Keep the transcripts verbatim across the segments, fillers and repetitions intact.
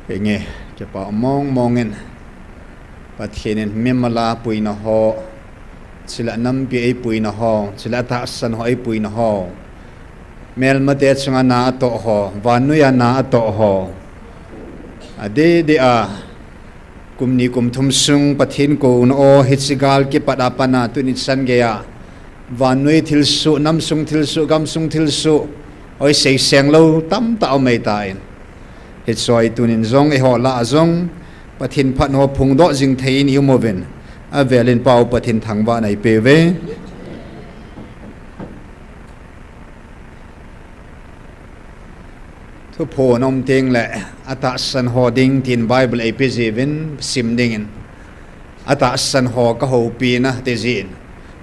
Henge, kipa mong mong in. Pathen in mimal a puina ho, chule nampi a eipuina ho, chule atahsan ho eipuina ho, melmate chunga na atoh ho, vannoi a na atoh ho, adeh deh a kum ni kum thum sung Pathen kouna o hiche gal kipat a pat a tuni chan gei a vannoi thilsoh, namsung thilsoh, gamsung thilsoh, oi, seiseng lou tamtah aum ahitan. Hiche a tunin jong eiho lah a jong Pathen phatna ho phongdoh jing thei in i um uvin, avel in Pa u Pathen thangvahna ipeuve. Thuphon aum teng le, atahsan ho ding tin Bible eipe jiuvin sim dingin. Atahsan ho kahoupina ati jin.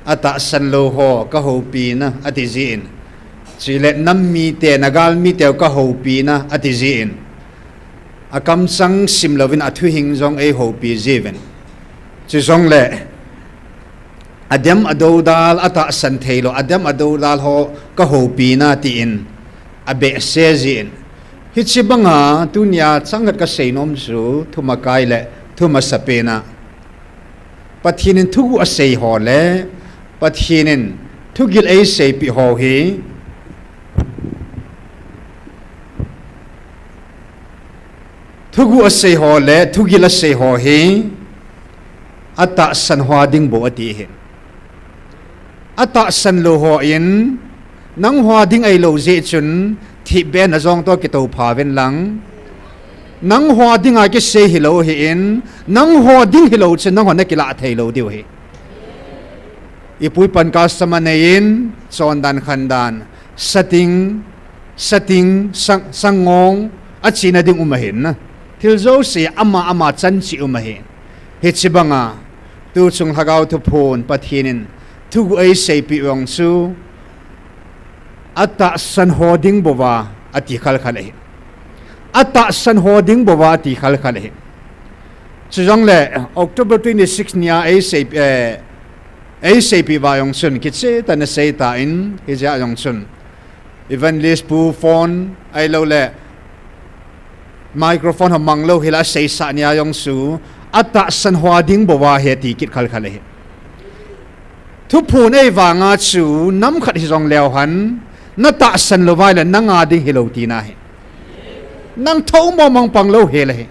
Atahsan lou ho kahoupina ati jin. Chule nam mite, na galmite kahoupina ati jin. Akamchang sim louvin athuhing jong eihoupi jiuvin. Chujongle, adem adoudal, atahsan theilou, adem adoudal ho kahoupina tin, abehse jin. Hiche banga, tunia chang khat kasei nom chu, thumakai le, thumasapen a. Pathen in thuguh asei ho le, Pathen in thugil eiseipeh ho hi, thuguh asei ho le, thugil asei ho hi, atahsan ho ding bou ati ahi. Atahsan lou hon, nangho ding ahilou jeh chun, thipbeh in najong toh kitoh pha uvin lang. Nangho dinga kisei hilou ahin, nangho ding hilou chun, nangho nakilah theilou diu ahi. Ipu ipan custom anei in, chondan khandan, sating, sating, sang, sangong, achena ding um ahin. Thil jouse ama ama chan cheh um ahi. Hiche banga, tuchung Lhagao Thuphon Pathen in thuguh eiseipeh u jong chu, atahsan ho ding bouva ati khalkhal ahi. Atahsan ho ding bouva ati khalkhal ahi. Chujongle, October twenty-six nia eisei, eh, eiseipeh uva jong chun, kicheh tah in asei tan, hijeh a jong chun, Evangelist pu phone ahiloule, microphone ho mang lou hila seisah nia jong chu, atahsan ho ding bouva ahi ati kit khalkhal ahi. Thuphon eivanga chu, nam khat hijong leu hen, natahsan lou uva ahile, nanga ding hilou tina ahi. Nang thou mong mong pang lou hel ahi.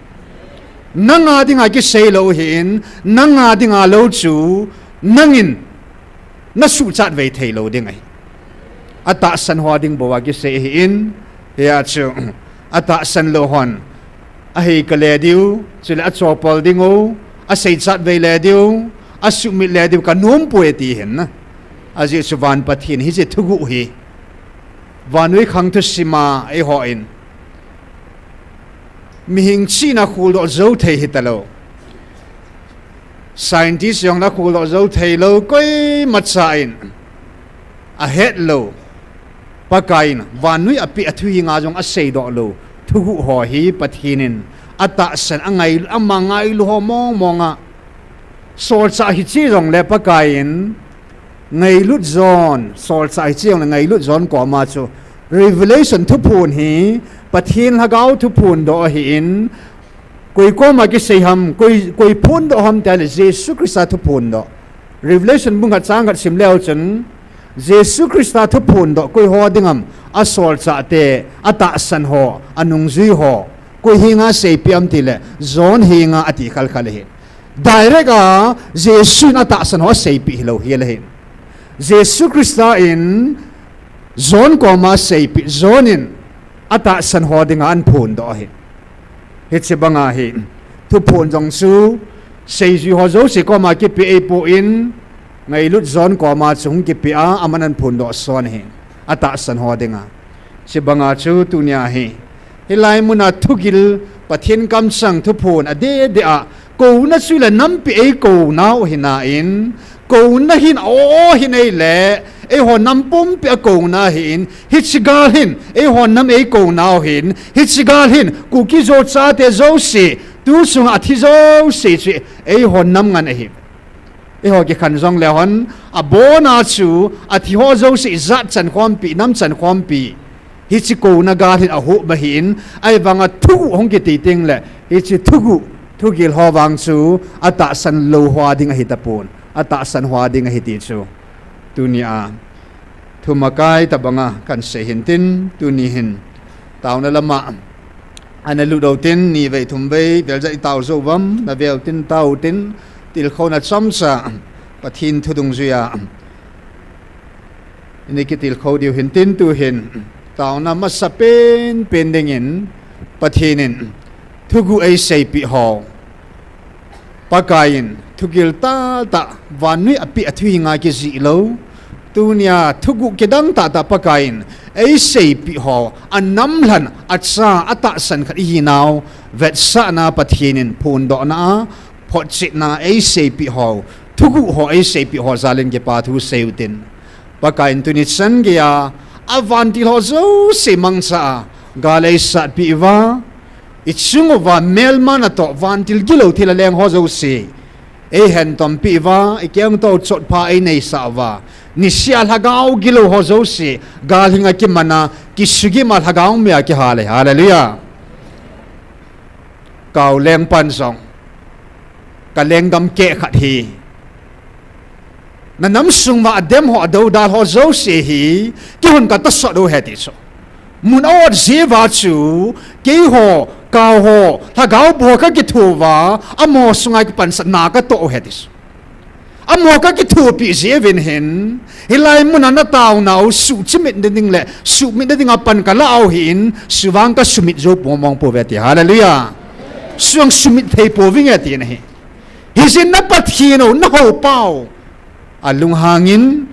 Nanga dinga kisei lou ahin, nanga dinga lou chu, nangin nasuhchat vei theilou ding ahi. Atahsan ho ding bouva kisei ahin, hia chu, atahsan lou hon, ahei kale diu, chule achopol diu, aseichat vei le diu, asuhmit le diu, kanom poi ati ahin. Ajeh chu van Pathen hiche thuguh hi, vannoi khang thusim a eihon, mihing chihna kholdoh jou thei hitalou, scientist jong nakholdoh jou theilou, koimacha in ahetlou, Pakai in vannoi apeh athuhing a jong aseidoh lou thuguh ho hi Pathen in atahsan, angailut, ama ngailu ho mong mong a, solchah hiche jongle Pakai in ngailut John, solchah hiche jongle ngailut John koma chu, Revelation thuphon hi Pathen Lhagao thuphondoh ahin, koi koma kisei ham, koi, koi phondoh ham tile Jesu Christa thuphondoh. Revelation bung khat chang khat sim leu chun, Jesu Christa thuphondoh koi ho ding ham, asolchahte, atahsan ho, anungjui ho, koi henga seipeh ham tile, John henga ati khalkhal ahi. Direct a Jesu in atahsan ho aseipeh hilou hel ahi. Jesu Christa in John koma seipeh, John in atahsan ho dinga aphondoh ahi. Hiche banga hi, thuphon jong chu, seijui ho jouse koma kipeh ahipon, ngailut John koma chu hung kipeh a, aman aphondoh son ahi. Atahsan ho dinga. Hiche banga chu tunia hi, hilai muna thugil, Pathen kamchang thuphon adeh deh a, kouna chu le nampi eikounau hina in, kouna hin o hin ahile, eiho nam pumpi a kouna ahin, hiche gal hin, eiho nam eikounau ahin, hiche gal hin, Kuki-Zo chate jouse, tu chunga athi jouse chu, eiho nam ngen ahi. Eiho kikhen jongle hon, abona chu, athi ho jouse, jat chankhompi, nam chankhompi, hiche kouna gal hin ahop ahin, ahivanga thuguh hung kiti tengle, Hiche thuguh, thugil ho vang chu atahsan lou ho a ding ahi tapon, atahsan ho a ding ahi ti chu tunia thumakai tabanga kahin sei hin tin, tuni hin taona lama ana lut utin, nivei thumvei vel jat itao jou uvam, naveu tin tao utin, tilkhouna chomcha Pathen thu dungjuia ini kitilkhou diu hin tin, tuhin taona masapen pen dingin Pathen in thuguh eiseipeh ho, Pakai in thugil tahtah vannoi apeh a thuhing a kijih lou, tunia thuguh kidang tahtah Pakai in eiseipeh ho, anamlhan acha atahsan khat ihinau vetsahna Pathen in phondohna a photchetna eiseipeh ho, thuguh ho eiseipeh ho jalin kipa thu sei utin, Pakai in tuni chan geia avantil ho jouse mangcha a gal eisatpeh uva, ichung uva melma natoh vantil gilou thilha leng ho jouse eihentompeh uva, ikengtou chotpha eineisah uva, nisea lhagao gilou ho jouse galhing a kimana kisugim a lhagao mei a kihal e. Hallelujah. Kao lengpan jong, kalenggam keh khat hi nanam sung uva adem ho, adoudal ho jouse hi kihon katasot u ahi ti chu. Mun a-ot jeh uva chu keiho, kao ho, lhagao bu ho kakitho uva, amaho sunga kipansatna katoh u ahi ti chu. Amaho kakithopi jeh uvin hin, hilai muna nataonau suhchimit nading le suhmit nadinga pan kalah u ahin, suvang kasumit jou pumong pouve ti. Hallelujah. Suvang sumit thei pouvinge tina ahi. Hijeh in na Pathen u, na houpau alunghangin,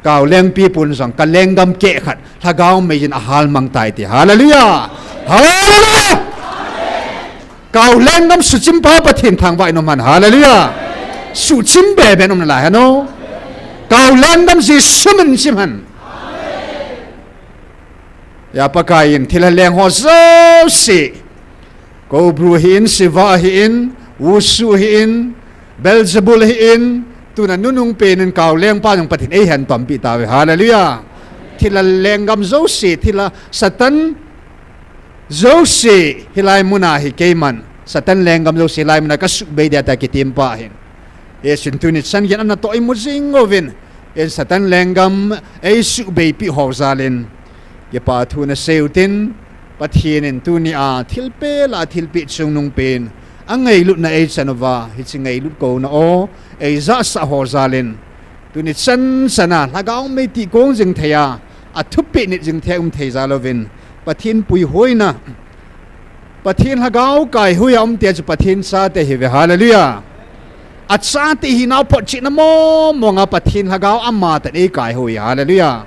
kao lengpi pun jong kalenggam keh khat lhagao mei in ahalmang tai ti. Hallelujah. Hallelujah. Kao lenggam suhchimpa Pathen thangvah in um hen. Hallelujah. Suhchim beben um nalai hen o. Kao lenggam Jesu min chim hen. Hia Pakai in thilha leng ho jouse, Cobra hi in, Shiva hi in, Wushu hi in, Beelzebul hi in, tuna nunung pen in kao lengpa jong Pathen eihentompeh tauve. Hallelujah. Thilha lenggam jouse, thilha Satan jouse hilai muna hi keiman Satan lenggam jouse hilai muna kasuhbei dia tia kitempa ahin. Hijeh chun tuni chan geiyin anatoh imu jing uvin, in Satan lenggam eisuhbeipeh ho jalin kipa thu nasei utin, Pathen in tunia thilpeh lah a thilpeh chungnung pen angailutna eichan uva, hiche ngailut kouna o eijahsah ho jalin, tuni chan chana lhagao mei tihkong jing thei a, athupeh nit jing thei a um thei jal uvin, Pathen puihoina, Pathen lhagao kaihoi a umte chu Pathen chate ahiuve. Hallelujah. Achate hinau photchetna mong monga Pathen lhagao amatah in eikaihoi. Hallelujah.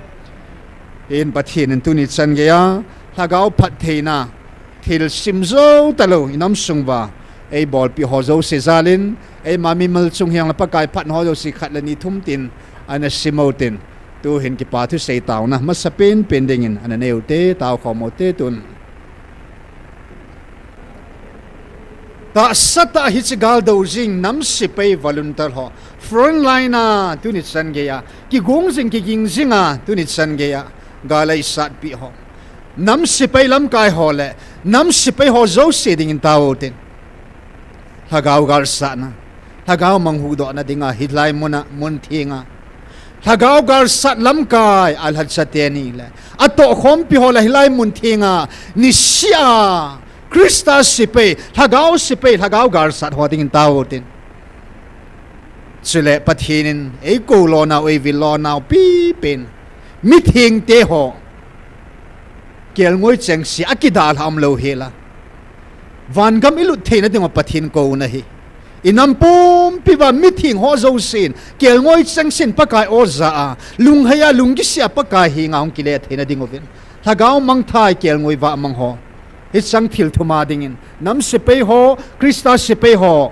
Hin Pathen in tuni chan geia lhagao phattheina thilsim jou talou inam sung uva eibolpeh ho jouse jalin, eima mimal chung hijongle Pakai phatna ho jouse khat le ni thum tin ana sim utin, tuhin kipa thusei taona masapen pen dingin ana nei ute, taokhom ute tun. Tahsa tah hiche galdou jing nam sepai volunteer ho, front line a tuni chan geia kigong jing, kiging jinga tuni chan geia gal eisatpeh ho, nam sepai lamkai ho le nam sepai ho jouse dingin tao utin, lhagao galsatna, lhagao mang huhdohna dinga hilai muna, mun thenga lhagao galsat lamkai alhacha teni le atohkhompi ho le hilai mun thenga nisea Christa sepai, lhagao sepai, lhagao galsat ho dingin tao utin, chule Pathen in eikou lonau, eivil lonau pipen mithengte ho kelngoi chengse akidalha umlou hela, vangam ilut theina dinga Pathen kouna ahi. Inam pumpi uva mitheng ho jousen kelngoi chengsen Pakai o jah a, lunghei a, lunggil sea Pakai henga hung kile theina dinguvin, lhagao mangthai kelngoi vahmang ho, hicheng thil thuma dingin nam sepai ho, Christa sepai ho,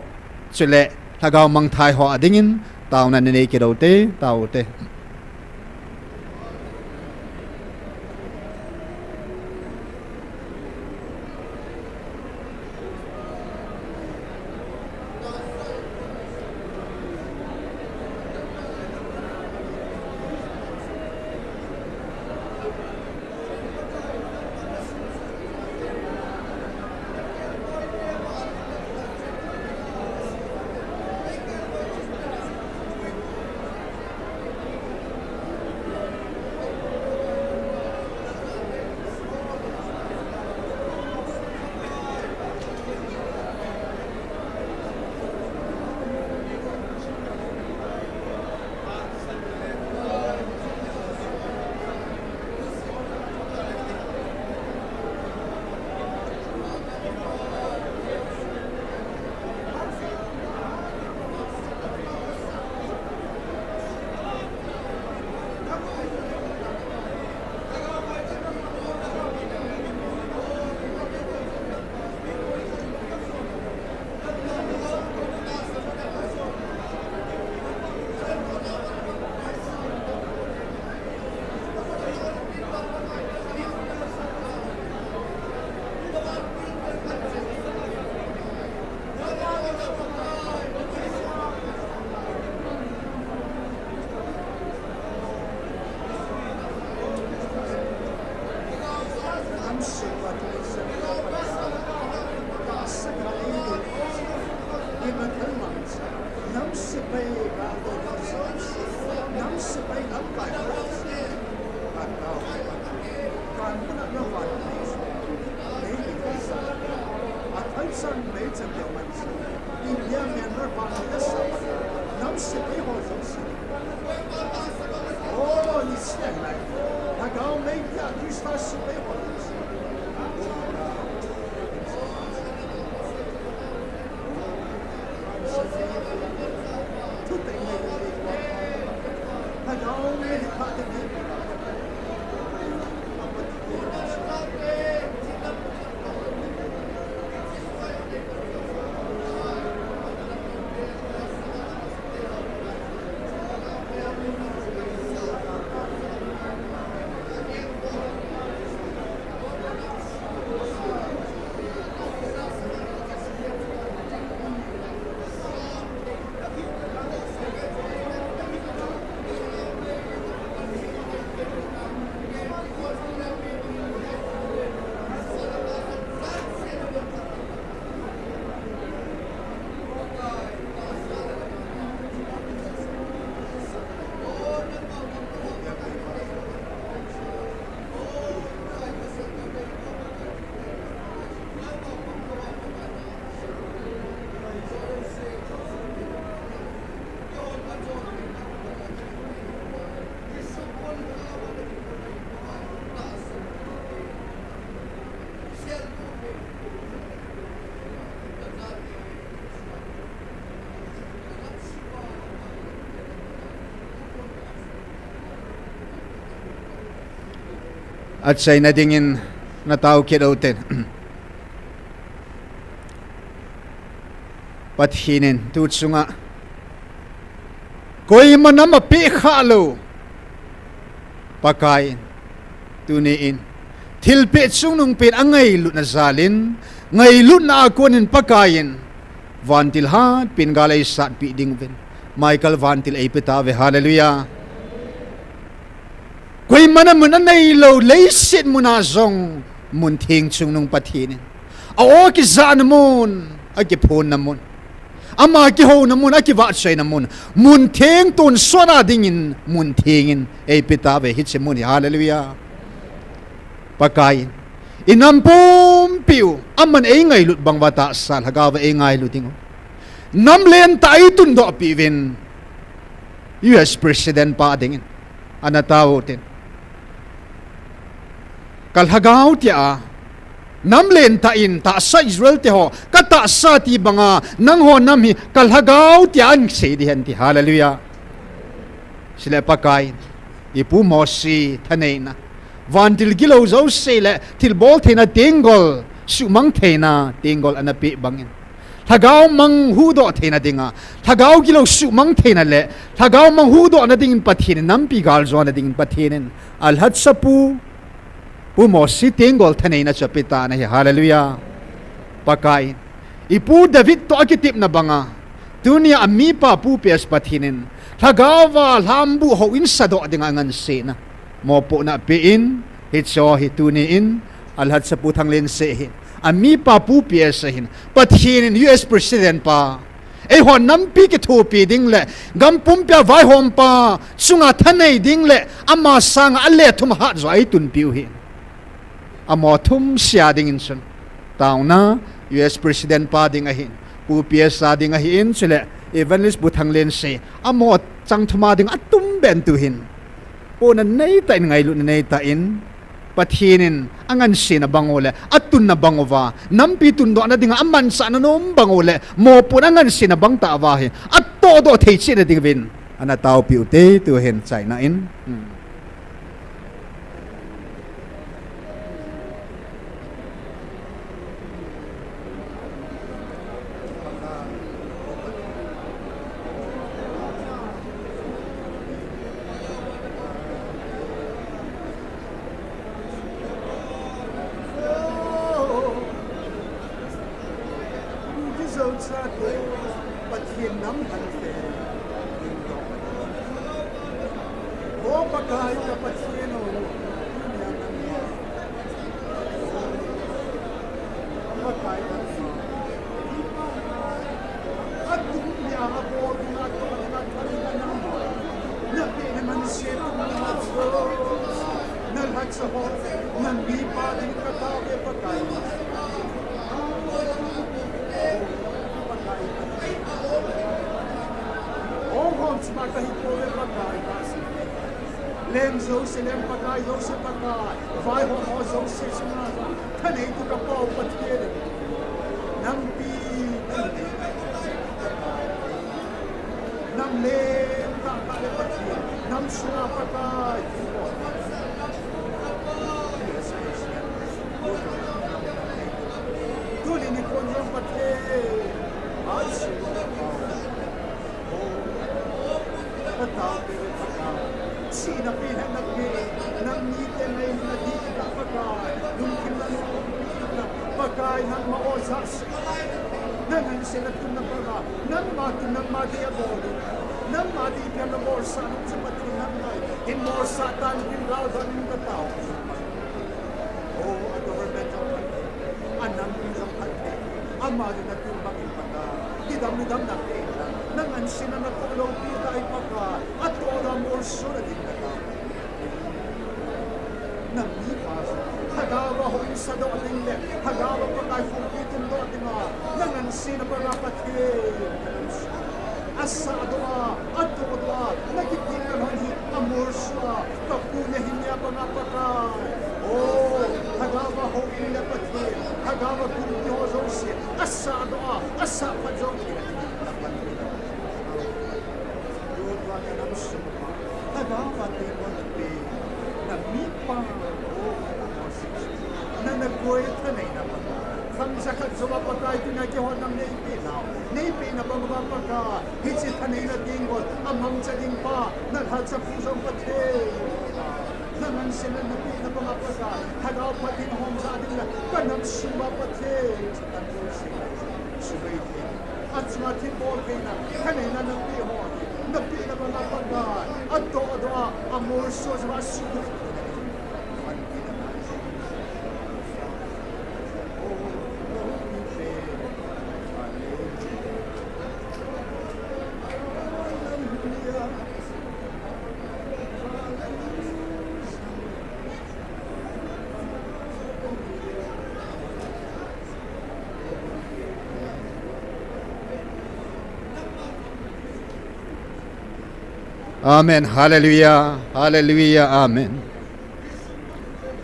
chule lhagao mangthai ho adingin taona nanei kit ute, tao ute. Mei, gal to, gal to, nam sepai lamkai ho. Gal to, gal to. Gal to, gal to. Afghanistan, mei chan deu man. India, Myanmar, Bangladesh, nam sepai ho jouse. Oh, ni sian lai. Lhagao mei tia Krista sepai ho jouse. Achaina dingin natao kit uvin. Pathen in tu chunga koima nam apeh khalou. Pakai in, tuni in, thilpeh chungnung pen angailutna jalin, ngailutna a konin Pakai in, vantil hatpen gal eisatpeh ding uvin. Michael vantil eipe tauve, hallelujah. Koima na mun aneilou, leiset muna jong, mun theng chungnung Pathen in. A-o kijahna mun, akiphonna mun. Ama kihouna mun, akivahchoina mun. Mun theng tonsot a dingin, mun theng in, eipe tauve hiche mun hi, hallelujah. Pakai in, inam pumpiu, aman eingailut bang uva tahsa, lhagao va eingailut ding u. Nam lentah eitundoh peh uvin, U S President pa dingin, ana tao uvin. Ka lhagao tia, nam lentah in tahsa Israel te ho, ka tahsa ti banga, nangho nam hi ka lhagao tia ahinsei ding ahi ati, hallelujah. Chule Pakai in, ipu Mosi thaneina, vantil gilou jouse le thilbol theina tenggol, suhmang theina tenggol ana peh bangin, lhagao mang huhdoh theina dinga, lhagao gilou suhmang theina le lhagao mang huhdohna dingin Pathen in, nampi galjona dingin Pathen in alhachapu Pu Mosi tenggol thaneina chu apetan ahi, hallelujah. Pakai in, ipu David toh akitepna banga, tunia amipa Pu P S Pathen in lhagao va lhambuh houin sadoh dinga angansena mopohna apen, hiche hi tuni in alhachapu Thanglensei hin, amipa Pu P S ahin, Pathen in U S President pa, eiho nampi kithopi ding le gam pumpia vaihompa chunga thanei ding le ama sanga alethum hatjo eitunpiu ahi. Amaho thum sea dingin chun, taona U S President pa ding ahin, Pu P S a ding ahin, chule Evangelist Pu Thanglensei, amaho chang thuma ding atum ben tuhin, pohnat neitah in, ngailutna neitah in, Pathen in angansena bang u le atunna bang uva, nampi tundohna dinga amanchahna nom bang u le mopohna angansena bang tah uva hi atohdoh thei chehna dinguvin ana taopiu hite, tuhin achaina in. Hmm. Pathen nam hante. O Pakai ka Pathen o. Pakai ka Pathen o. Atum nia abol na Nalhatsa ho, namipa ding katao ve Pakai. Pakai, Pakai. Hong hom chima kahi pouve Pakai, Pakai. Lem jouse, lem Pakai, jouse Pakai. Vaihom ho jouse chunga jong thanei tu kapao Pathen. Nampi, nampi. Nam lem tah tah le Pathen, nam sunga Pakai. Tuni nikho jong Pathen, Pathen, Pathen, Pathen. Sihna pen, hetna pen, nam mite ngailutna ding tah Pakai, lungthim na lungthim na Pakai, nangma o ja sih. Nang ngansena tunna banga, nangma tun nangma dia bol. Nangma dia pia na bolsah nung chu Pathen nang ngai. Hin bolsah tan hin gal dan in katao. Oh, a government of Pathen. A nampi jong Pathen. Ama ding na tun bangin Pakai. Kidam ni dam na pe na. Nang ngansena na toh loupi tai Pakai. Atoh dam bolsah na ding Pakai. Namipa, Lhagaova houin sadoh ding le, Lhagaova Pakai khumpi tundoh dinga, na ngansena Pakai Pathen. Asahdoh a, atohdoh a, na kitin na lhon hi, amolso a, kapu na hin nia Pakai Pakai. Oh, Lhagaova houin le Pathen, Lhagaova khumpi ho jouse, asahdoh a, asah phat jouse. Lhagaova table na pe, namipa, oh, na, nakoi thaneina Pakai. Khang jakhat jouva Pakai tuna keiho nang neipe nau. Neipena bang uva Pakai. Hiche thaneina ding bol, amangcha ding pa, na lhacha pu jong Pathen. Na ngansena napena banga Pakai. Lhagao Pathen hom ja ding le, ka nam sunga Pathen. Satan bol se. Subei thei. Achunga thilbol theina, thaneina nape ho hi, napena banga Pakai, atohdoh a, amolso jouva suhthei. Amen. Hallelujah. Hallelujah. Amen.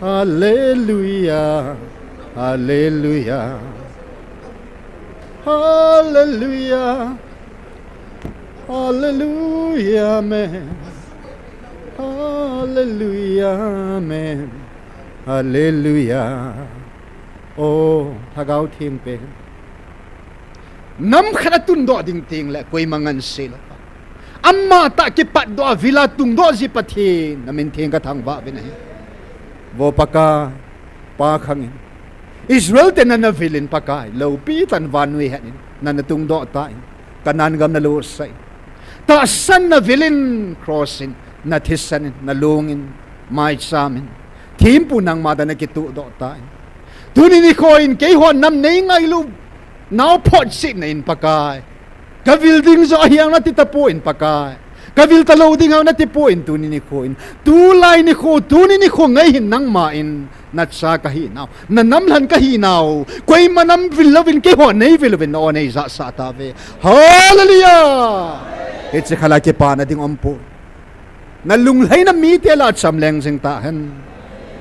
Hallelujah. Hallelujah. Hallelujah. Hallelujah. Amen. Hallelujah. Amen. Hallelujah. Oh, Lhagao Theng pen. Nam khat a tundoh ding teng le, koima nganse lou. Ama tah kipatdoh a vil a tungdoh ji Pathen, na min theng ka thangvah uvin ahi. Vo Pakai, Pa khangin. Israel te nana vil in Pakai, loupi tah in vannoi het in, nana tungdoh tan. Canaan gam na lut sah in. Tahsan na vil in cross in, na thisan in, na long in, maicham in. Thempu nangma tah na kituhdoh tan. Tuni nikho in keiho nam nei ngailu nau photchetna in Pakai. Ka vil ding joh ahi nati tapon Pakai. Ka vil talou ding nati pon tuni nikho in. Tulai nikho, tuni nikho ngai hin nangma in. Nacha kahi nau. Na nam lhan kahi nau. Koima nam vil louvin keiho nei vil louvin na o nei jahsah tauve. Hallelujah! Hiche khat a kipana ding umpon. Na lunglhaina mite lah a cham leng jing tahen.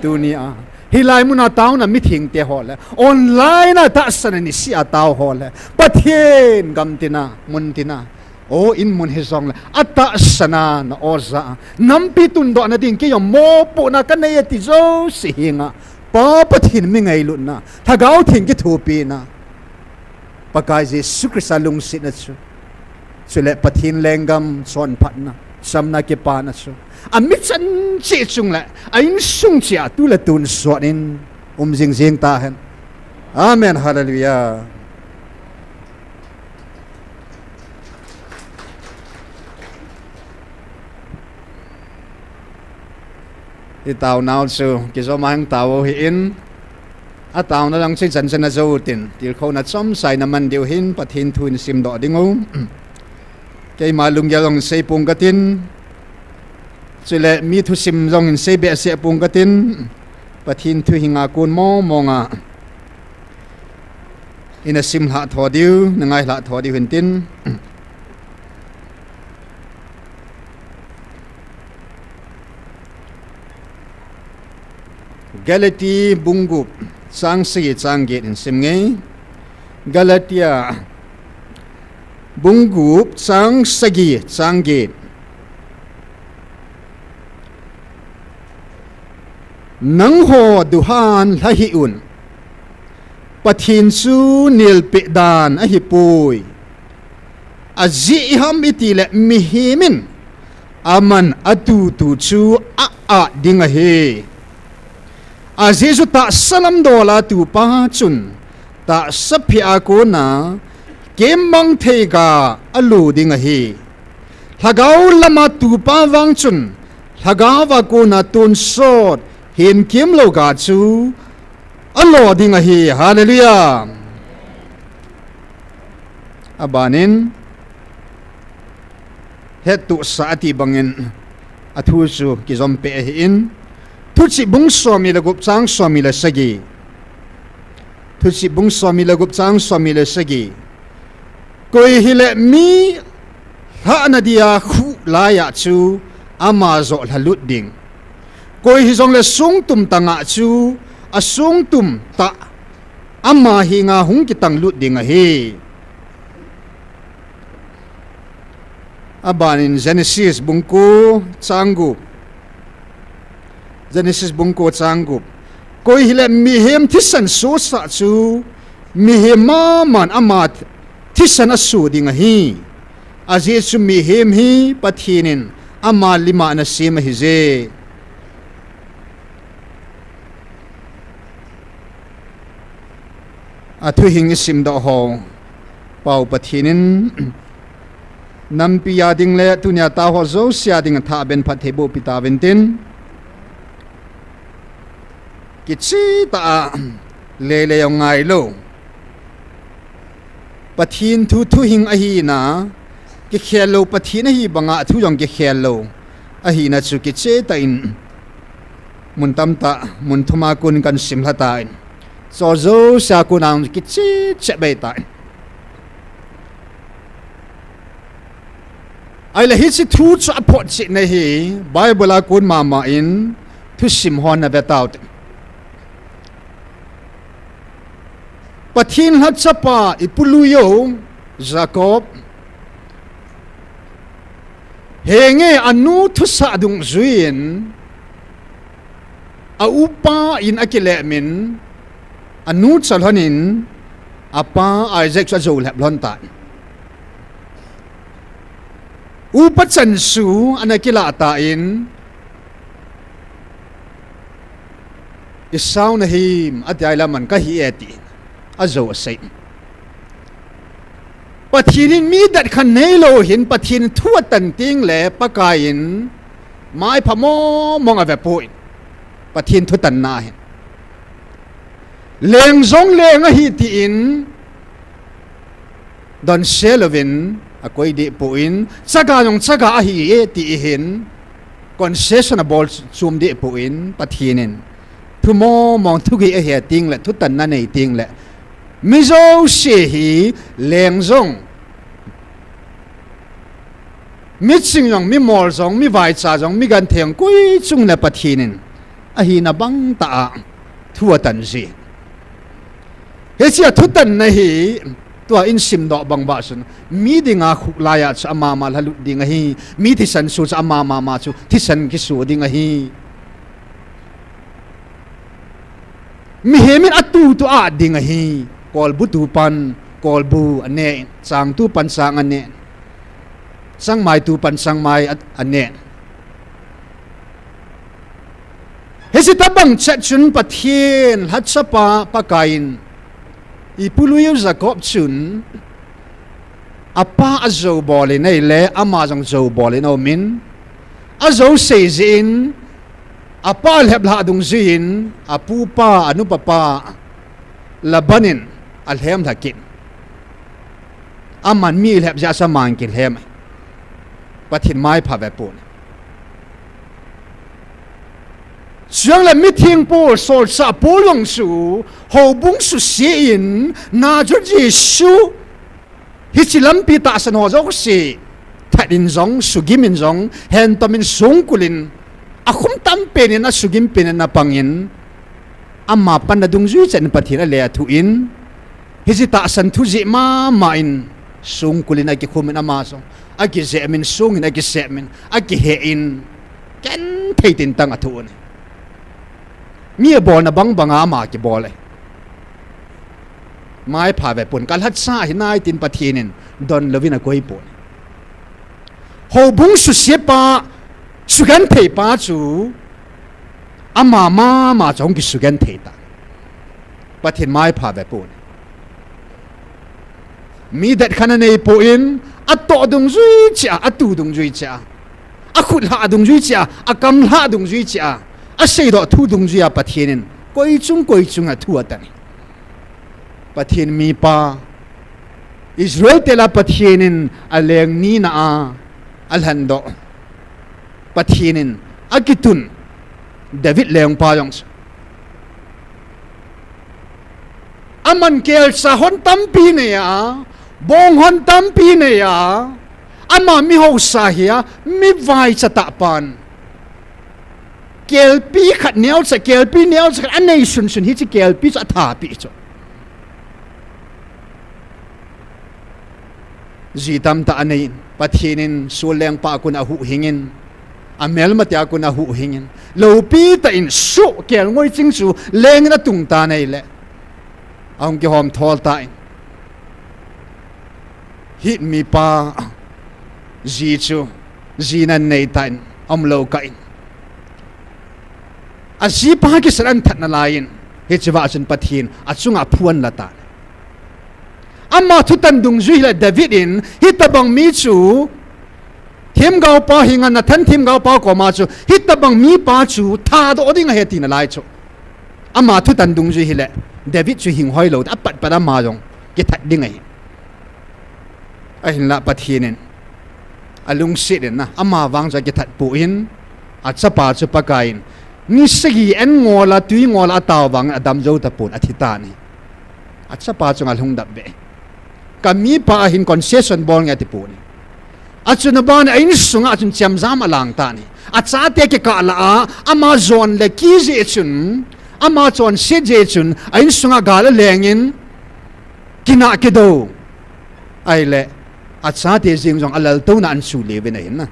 Tuni a. Hilai muna taona mithengte ho le. Online a tahsan a nisih a tao ho le. Pathen gam tina, mun tina. O in mun hijong le. Atahsan a na o ja. Nampi tundohna ding keiho mopohna kanei e ti jouse henga. Pa Pathen mi ngailutna. Lhagao Theng kithopina. Pakai Jesu Christa lungsetna chu. Chule Pathen lenggam chonphatna, chamna kipana chu. Ami chan cheh chung le, a insung cheh a tu le tun sot in um jing jing tahen. Amen. Hallelujah. Hi taonau chu, kijom a hung tao u ahin, ataona lang chu ichan chan a jou utin, tilkhouna chomcha in aman diu ahin, Pathen thu in simdoh ding u. Keima lunggel hung seipong katin, Chule mi thusim jong hin sei behseh pong katin, Pathen thu hi ngah kon mong mong a, ina sim lha tho diu, na ngai lha tho diu hin tin. Galati bung gup chang sagi chang get in sim nge. Galatia bung gup chang sagi chang get. Nangho duhan lha hih un. Pathen chu nelpeh dan ahipoi. Ajeh iham itile mihem in aman atutu chu a-at ding ahi. Ajeh chu tahsa lamdol a tupa chun tahsa phia kona kemmang theiga alo ding ahi. Lhagao lama tupa vang chun lhagao a kona tonsot henkemlou ga chu alo ding ahi. Hallelujah. Abanin, hettohsah ati bangin, athu chu kijom peh ahin, Thuchih bung somni le gup chang somni le sagi. Thuchih bung somni le gup chang somni le sagi. Koi hile mi lhahna dia khuh laiya chu ama joh lhalut ding. Koi hijongle songtum tanga chu asongtum tah ama henga hung kitanglut ding ahi. Abanin Genesis bung ko chang gup. Genesis bung ko chang gup. Koi hile mihem thisan sosah chu mihem maman ama thisan aso ding ahi. Ajeh chu mihem hi Pathen in ama lima ana sem ahije. Athuhing isimdoh ho, Pau Pathen in nampi a ding le tunia taho jouse a ding athah ben phatthei boh peh tauvin tin. Kicheh tah a, leilei jong ngailou. Pathen thu thuhing ahina, kikhel lou Pathen ahi banga thu jong kikhel lou ahina chu kicheh tah in, mun tamtah, mun thuma kon kahin sim lha tan. Chu jouse a kona kicheh cheh bei tan. Ahile hiche thu chu aphotchetna hi Bible a kon mama in thusim hon ana ve taute. Pathen lhachapa ipului u Jacob, henge anu thusah dungjuiyin, aupa in akilehmin, anu chalhonin, apa Isaac chu ajou lhep lhon tan. Upa chansu ana kilah tan, Esau nahim, ati ahile aman kahi e tin ajou asei. Pathen in mi detkhen neilou hin Pathen thu atan tengle Pakai in maipha mong mong avepoi. Pathen thutanna hin leng jong leng ahi tin donse louvin akoi dehpoi, chaga jong chaga ahi e ti hin concession abol chom dehpoi. Pathen in thu mong mong thugei ahi tengle, thutanna nei tengle, mi jouse hi leng jong, miching jong, mimol jong, mivaicha jong, migenthei jong, koi chungle Pathen in ahina bangtah a thu atan ji. Hichea thutanna hi tua ihin simdoh bang bah chun, mi dinga khuh laiya chu amama lhalut ding ahi. Mi thisan so chu amama chu thisan kiso ding ahi. Mihem in atutu a-at ding ahi. Kolbu tupan kolbu ane, chang tupan chang ane, changmai tupan changmai a-, ane. Hiche tobang chet chun Pathen lhachapa Pakai in ipului u Jacob chun apa ajou bolin ahile ama jong jou bolin aumin, ajou sei jeh in apa lhep lhah dungjuiyin apupa, anupa pa Laban in alhem lhah kit. Aman mi lhep jeh a chu aman kilhem. Pathen maipha vepon. Chujongle mitheng Paul, solchah Paul jong chu, houbung suse in, Nazareth Jesu, hiche lampi tahsan ho jouse that in jong, sugim in jong, hentom in songkul in, akhum tam pen in, asugim pen in, apang in, ama panna dungjui chan Pathen ale athu in, hiche tahsan thu jeh mama in, songkul in akikhum in ama jong, akijep in, song in akisep in, akihe in, genthei tin tang athu un. Mi abolna bang banga ama kibol e. Maipha ve pon, kalhatsa hinai tin Pathen in donlouvin akoi pon. Houbung suse pa, sugenthei pa chu, ama mama chu hung kisugenthei ta. Pathen maipha ve pon. Mi det khat anei pon, atoh dungjui cheh a, atu dungjui cheh a, akhut lhah dungjui cheh a, akam lhah dungjui cheh a, aseidoh thu dungjui a Pathen in koi chung koi chunga thu atan. Pathen mipa, Israel te lah a Pathen in aleng nina a alhendoh, Pathen in akitun David lengpa jong chu, aman kelcha hon tampi nei a, bong hon tampi nei a, ama mi hausa hi a, mi vaicha tah pan, kelpi khat neocha, kelpi neocha khat anei sunsun, hiche kelpi chu athapi chu. Ji tamtah anei in, Pathen in Saul lengpa a kon ahuhhing in, amelmate a kon ahuhhing in, loupi tah in suh kelngoi ching chu leng in atung tan ahile, ahung kihom thol tan, hiche mipa ji chu, jina nei tan, umlou kah in, ajipa kisan ahin that nalai in, hiche va chun Pathen achunga phu ahin la tan. Ama thutan dungjui hile David in hitobang mi chu, themgaopa henga, Nathan themgaopa koma chu, hitobang mipa chu thadoh ding ahi ti nalai chu, ama thutan dungjui hile, David chu hing hoilou, apatpat ama jong kithat ding ahi. Ahinlah Pathen in alungset in na, ama vang chu akithat poi, achapa chu Pakai in ni sagi an ngol a, twi ngol a atao vangin adam jou tapon, athi tan ahi. Achapa chunga alhung dap ve. Ka mipa ahin concession bol nge ati pon. Achun aban a insunga chun chemjam alang tan ahi. Achate kikah lah a ama jon le ki jeh chun, ama chonset jeh chun a insunga gal aleng in, kinah kido. Ahile, achate jeng jong alaltouna ahin su le uvin ahi na.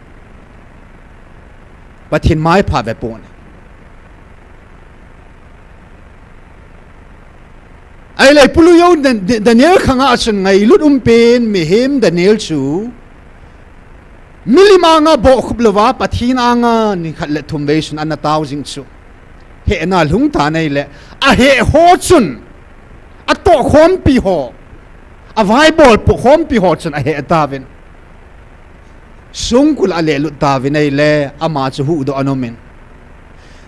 Pathen maipha ve pon. Ahile, pulu jou Dan-, Daniel khanga chun ngailut um pen mihem Daniel chu, milim anga bohkhup louva, Pathen anga nikhat le thum vei sun ana tao jing chu, hehna lhung tan ahile, aheh ho chun, atohkhompi ho, avaibolpu khompi ho chun aheh tauvin, songkul a alelut tauvin ahile, ama chu huhdoh ahin um in.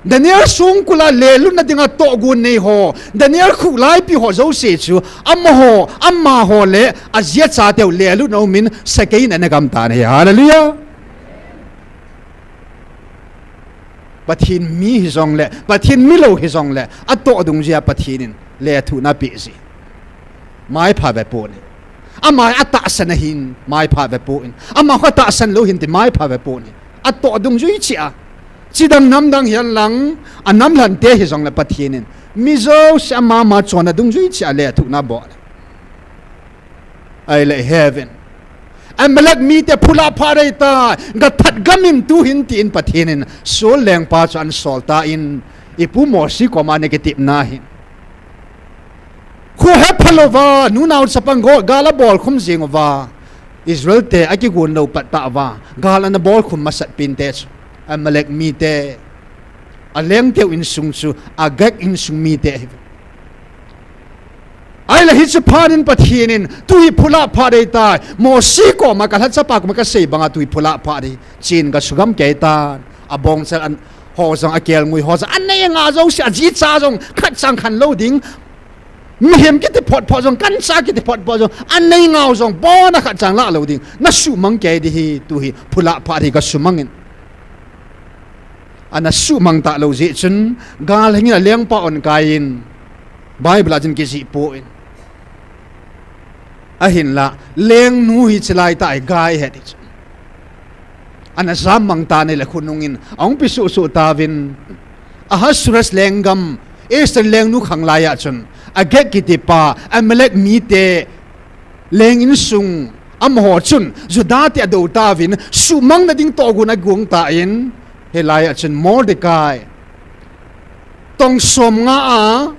Daniel songkul a lelutna dinga tohgon nei ho, Daniel khuhlaipi ho jouse chu, amaho, amaho le ajia chateu lelutna um in, sakei in ana gam tan ahi. Hallelujah. Pathen mi hijongle, Pathen mi lou hijongle, atoh dungjuia Pathen in lethuhna apeh ji. Maipha ve pon ahi. Ama atahsan ahin, maipha ve pon ahi. Ama kho atahsan lou hin ti maipha ve pon ahi. Atoh dungjui cheh a, chidang namdang hihen lang, anamlhante hijongle Pathen in mi jouse ama ama chonna dungjui cheh a lethuhna abol e. Ahile heaven, Amalek mite phulap pha dei tai, gathat gam in tu hin tin Pathen in Saul lengpa chu ahin sol tan, ipu Mosi koma ana kitepna hin, kho hepha louva, nunao chapang ho gal abolkhum jeng uva, Israel te akigon lou pat tah uva, gal ana bolkhum masat pente chu, Amalek mite, alengteu insung chu, Agag insung mite ahi. Ahile hiche phat in Pathen in, tu hi phulap pha dei tai, Mosi koma, kalhachapa koma kasei banga tu hi phulap pha dei, chen gasugam kei tan, abongchal an, ho jong, akelngoi ho jong, anei angah jouse, ajicha jong khatcha khan lou ding, mihem kiti photphot jong, gancha kiti photphot jong, anei angah jong, abona khatcha lah lou ding, nasuhmang kei ding ahi, tu hi phulap pha dei, gasumang in. Ana suhmang talou jeh chun, gal hengin alengpa on kaiyin, Bible a chun kijih poi. Ahinla, lengnu hi chilai tah hi gai het hi chu. Ana jammang tan ahile khonungin, ahung pe suhsuh tauvin, Ahasuerus lenggam, Esther lengnu khang laiya chun, Agag kitipa, Amalek mite, leng insung, amaho chun, Juda te adou tauvin, suhmangna ding tohgon agong tan, hilaiya chun Mordecai, tong somnga a,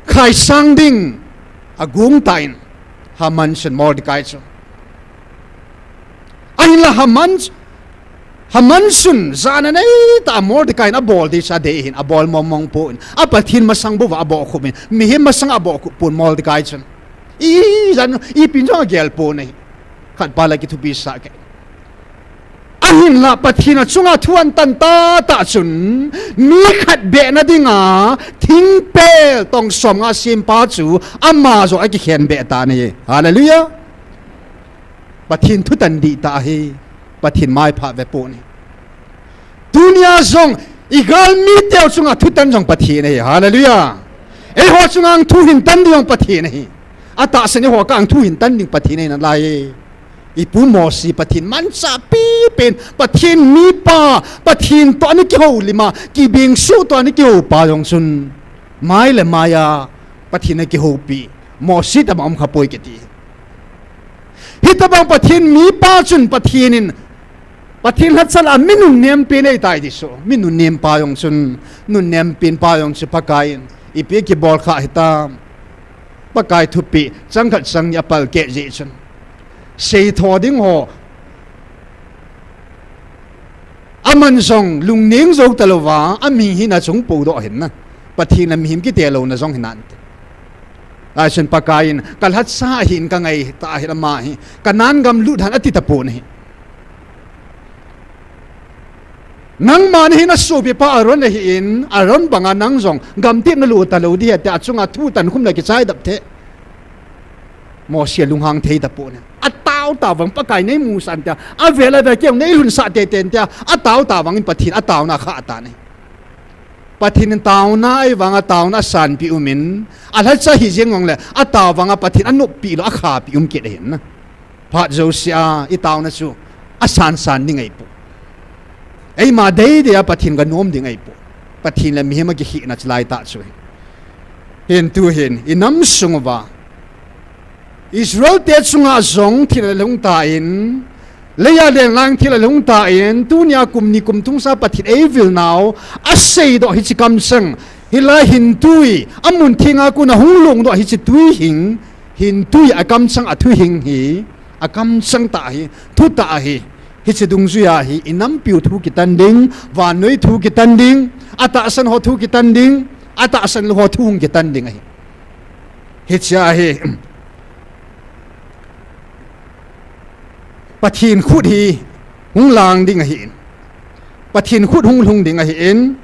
khaisang ding, agong tan, Haman chun Mordecai chu. Ahinla Haman, Haman chun, jana neitah a Mordecai in abol ding chu adei hin, abol mongmong poi. A Pathen masang bouva abohkhup in, mihem masang abohkhup pon Mordecai chun. I, jan, ipin jong agel pon ahi. Khatpa la kithupisah kei. Ahinla Pathen a chunga thu ahin tan tahtah chun, mi khat behna dinga, thingpel tong somnga sempa chu, ama jong akikhen beh tan ahi. Hallelujah. Pathen thutan dihtah ahi, Pathen maipha ve pon ahi. Tunia jong, igalmi teu chunga thutan jong Pathen ahi, hallelujah. Eiho chunga thu hin tan ding jong Pathen ahi. Atahsan eiho kah a thu hin tan ding Pathen ahi nalai. Ipu Mose Pathen manchah pipen, Pathen mipa, Pathen toh ana kihoulim a, kibengsuh toh ana kihoupa jong chun, mai le maiya Pathen akihoupi, Mose tobang umkha poi kiti. Hitobang Pathen mipa chun Pathen in, Pathen lhacha lah a mi nunnempen eitai ti chu. Mi nunnempa jong chun, nunnempen pa jong chu Pakaiyin, ipi kibol kha hitam. Pakai thupeh, chang khat chang ni apalkeh jeh chun, seitho ding ho, aman jong lungneng jou talouva, amihing hina chung podoh ahin na. Pathen le mihem kitellouna jong hinante. Ahin Pakaiyin, kalhacha ahin kangaitah ahin ama hi, Canaan gam lut hen ati tapon ahi. Nangma nahin asopipa Aaron ahin, Aaron banga nang jong, gamtep nalo talou ding ahi tia, achunga thu tankhum le kichaidap thei. Mose alunghang thei tapon ahi. Atao tao vang Pakai neimusah in tia, avel avel keiho neilhunsah teitei in tia, atao tao vangin Pathen ataona akhah tan ahi. Pathen in taona ahivanga taona asanpeh umin, alhacha hijeng jongle, atao vanga Pathen anoppeh lou, akhapeh um kit ahin na. Phat jousea, itaona chu asansan ding ahipoi. Eima deidei a Pathen ganom ding ahipoi. Pathen le mihem akikhehna chilai tah chu ahi. Hin tuhin, inam sung uva Israel te chunga jong thil ahung tan, leiya lenlang thil ahung tan, tunia kum ni kum thumsa Pathen eivilnau aseidoh hiche kamchang, hilai hintwi, amun thenga kona hung longdoh hiche twi hing, hintwi akamchang a thuhing hi, akamchang tah ahi, thutah ahi. Hiche dungjuia hi, inampiu thu kitan ding, vannoi thu kitan ding, atahsan ho thu kitan ding, atahsan lou ho thu hung kitan ding ahi. Hichea hi, Pathen khut hi hung lang ding ahin, Pathen khut hung lhung ding ahin,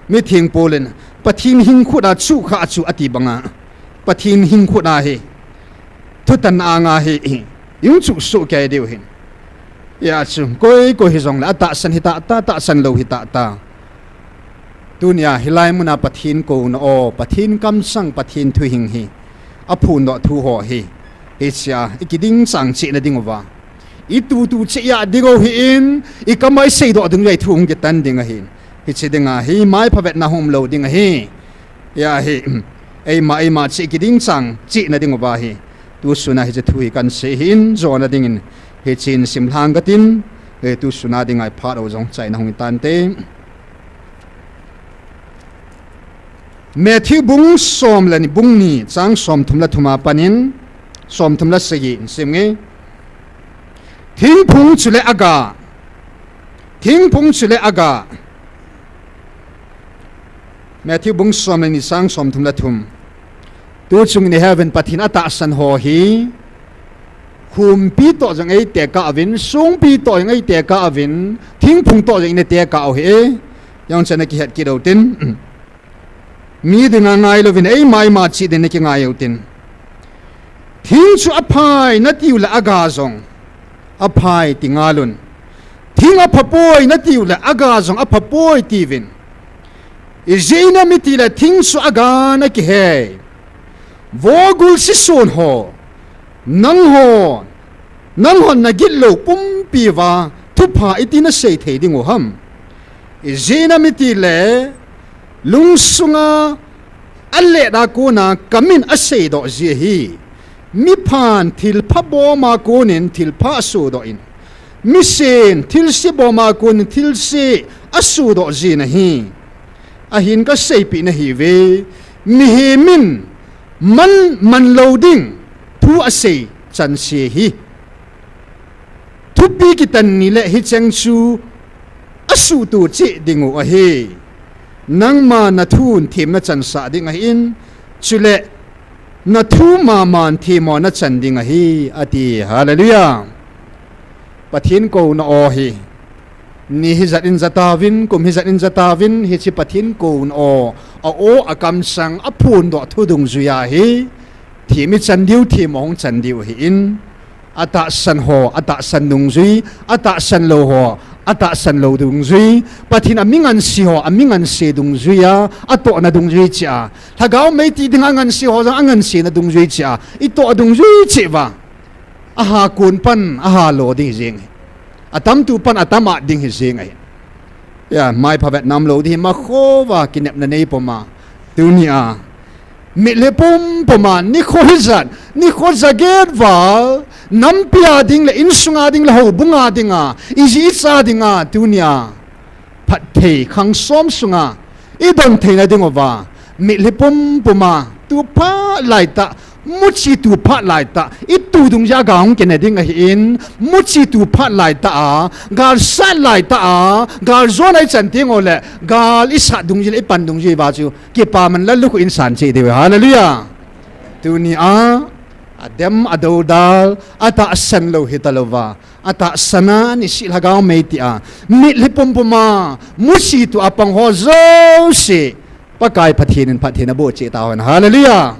mitheng Paul in, Pathen hing khut a chuhkhah chu ati banga, Pathen hing khut a hi, thutan anga hi, ihung chuh soh kei diu ahin. Hijeh chun, koi koi hijongle, atahsan hitahtah, tahsan lou hitahtah, tunia hilai muna Pathen kouna o, Pathen kamchang, Pathen thuhing hi, aphondoh thu ho hi, hichea ikiding chang cheh na dinguva, itutu cheh a ding u ahin, ikama iseidoh dungjuia thu hung kitan ding ahin. Hiche dinga hi maipha vetna hung umlou ding ahi. Hijeh hin, eima eima cheh kiding chang cheh na dinguva hi, tusuna hiche thu hi kahin sei ahin, jona dingin hichen simlhang katin, tusuna dinga iphat u jong chaina hung hitante. Matthew bung som le ni, bung ni, chang somthum le thum a panin somthum le sagi sim inge. Thingphung chule aga. Thingphung chule aga. Matthew bung som le ni, chang somthum le thum. Tuchung in iheuvin, Pathen atahsan ho hi, khumpi toh jong eitekah uvin, songpi toh jong eitekah uvin, thingphung toh jong ina tekah u ahi. Jong chana kihet kit utin. Mi dinga ngailouvin, eima eima cheh ding nakingai utin. Thing chu aphai natiu le aga jong aphai ti ngalun. Thing aphapoi natiule, aga jong aphapoi tiuvin. Ijeh inem itile thing chu agan akihei. Vo gul sison ho, nangho, nanghon nagitlou pumpi uva thupha iti nasei thei dingu ham? Ijeh inem itile, lungsunga alet a kona kamin aseidoh ji ahi. Miphan thilpha boma konin thilpha asodoh in, misin thilse boma konin thilse asodoh jin ahi. Ahin kaseipeh nahiuve, mihem in man, manlou ding thu asei chanse hi. Thupi kitan nile hicheng chu asuhtoh cheh dingu ahi. Nangma nathun themna chansah ding ahin, chule nathu maman themmo nachan ding ahi, ati. Hallelujah. Pathen kouna o hi, ni hijat in jatauvin, kum hijat in jatauvin, hiche Pathen kouna o, a o, akamsang, aphondoh thu dungjuia hi, them ichan diu, themmo hung chan diu ahin, atahsan ho atahsan dungjui, atahsan lou ho atahsan lou dungjui, Pathen amin nganse ho amin nganse dungjuia atohna dungjui cheh a, lhagao mei ti dinga anganse ho jong angansena dungjui cheh a itoh dungjui cheh uva, aha kon pan aha lo ding hijeng ahi. Atamtu pan atam at ding hijeng ahi. Mai phavet namlou ding hi, makhouva kinepna neipuma, tunia mitlhi pumpuma nikho hijat, nikho jaget val, nampi a ding le insunga ding le houbunga dinga, iji icha dinga, tunia phatthei khangsom sunga idon theina dinguva, mitlhi pumpuma tu phat laitah, muchi tu phat laitah itu dungjui a ga hung kine ding ahin, muchi tu phat laitah a, gal sat laitah a, gal jona ichan tengule, gal isat dungjui le ipan dungjui uva chu kipaman lallukhuh in san cheh diu ahi. Hallelujah. Tunia adem adoudal, atahsan lou hitalouva, atahsan a niseh lhagao mei tia, mitlhi pumpuma muchi tua pang ho jouse, Pakai Pathen in phatthei naboh cheh tahen. Hallelujah.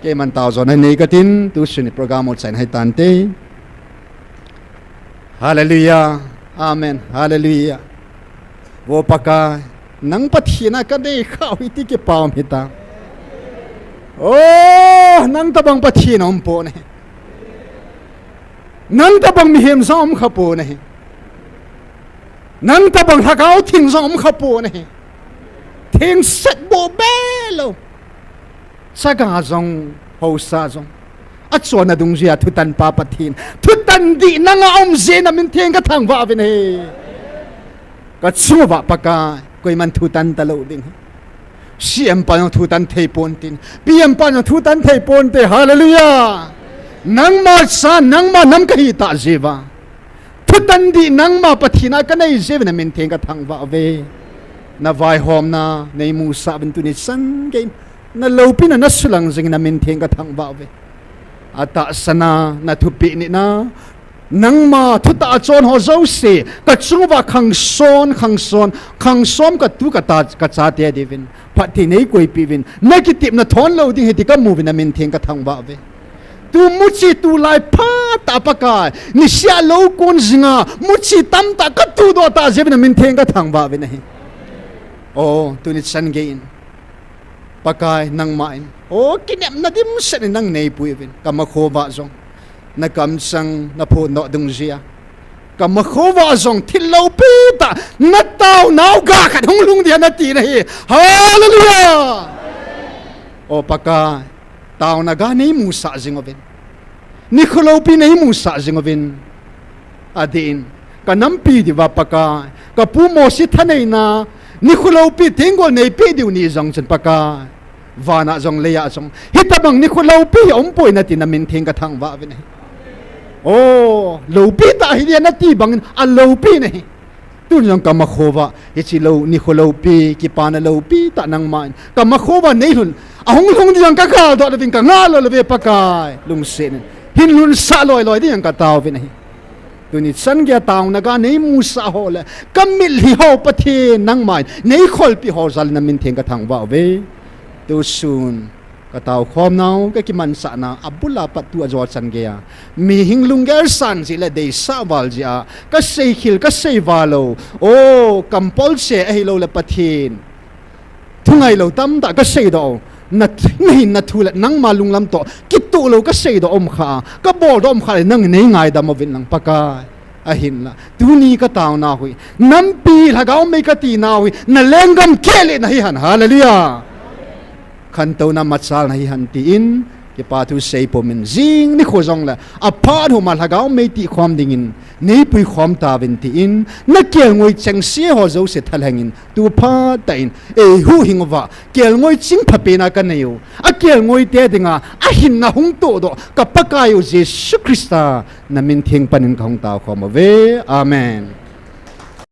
Keiman tao jona nei katin, tusun i program u chaina hitante. Hallelujah. Amen. Hallelujah. Vo Pakai, nang Pathen a kanei khah u hiti kipa um hita. O, nang tobang Pathen aumpon ahi. Nang tobang mihem jong umkhapon ahi. Nang tobang Lhagao Theng jong umkhapon ahi. Thengset boh behlou. Chaga jong, haosa jong, achonna dungjuia thutan pa Pathen, thutan dih nanga aum jeh in namin theng kathangvah uvin ahi. Kachunguva Pakai, koiman thutan talou ding ahi. CM pa jong thutan theiponte, PM pa jong thutan theiponte. Hallelujah. Nangma cha, nangma nam kahitah jeh uva, thutan dih nangma Pathen a kanei jeh uvin namin theng kathangvah uve. Navaihomna neimusah uvin tuni chan geiyin naloupina nasulang jingin namin theng kathangvah uve. Atahsan a, nathupeh nitna, nangma thutah a chon ho jouse kachunguva khangson, khangson, khangsom katu kata, kachate diuvin phatthei neikoipeh uvin, nakitepna thon lou ding ahi ti kamu uvin namin theng kathangvah uve. Tu muchi tulai phatah Pakai, niseh a lou kon jinga muchi tamtah katudoh tah jeh uvin namin theng kathangvah uvin ahi. O, tuni chan geiyin Pakai nangma in, o, kinepna dimset in nang neipui uvin, kamakhova jong nakamsang naphondoh dungjuia, kamakhova jong thil loupi tah, nataonau ga khat hung lhung ding ahi nati nahi. Hallelujah. O Pakai, taona ga neimusah jing uvin, nikho loupi neimusah jing uvin, adeh in kanampi diuva Pakai, kapu Mosi thaneina nikho loupi tenggol neipeh diu ni jong chun Pakai, vana jong leiya jong hitobang nikho loupi hi aumpoi nati namin theng kathangvah uvin ahi. O, loupi tah ahi dia nati bangin aloupi nahi. Tun jong kamakhova hiche lou, nikho loupi, kipana loupi tah nangma in kamakhova neilhun, ahung lhung ding jong kagaldoh louvin kangah lou louve Pakai, lungset in hin lhunsah loiloi ding jong kataovin ahi. Tuni chan geiya taona ga neimusah ho le kamitlhi ho Pathen nangma in neikholpeh ho jal in namin theng kathangvah uve. Tusun Ka taokhom nau, ka kimansah nau, abul a pat tu a jo chan gei a. Mihing lunggel san jeh le deisah val jeh a, ka seikhel, ka seival lou. O, compulsory ahilou le Pathen thungai lou tamtah ka seidoh. Na, na hinna thu le nangma lunglam toh kitoh lou ka seidoh um kha, ka boldoh um kha le nang nei ngaidam uvin lang Pakai. Ahinla, tuni ka taona hi, nampi lhagao mei ka tina hi, na lenggam keh le na hi hen, hallelujah. Khantouna machalna hi hen tin, kipa thu seipum in jing nikho jongle, aphat homa lhagao mei tihkhom dingin, nei puikhom tauvin tin, na kelngoi chengse ho jouse thalheng in, tu phat tah in, ei huhhing uva, kelngoi ching phapen a ka nei u, a kelngoi te dinga, ahinna hung tohdoh, ka Pakai u Jesu Christa, na min theng pan in ka hung taokhom uve. Amen.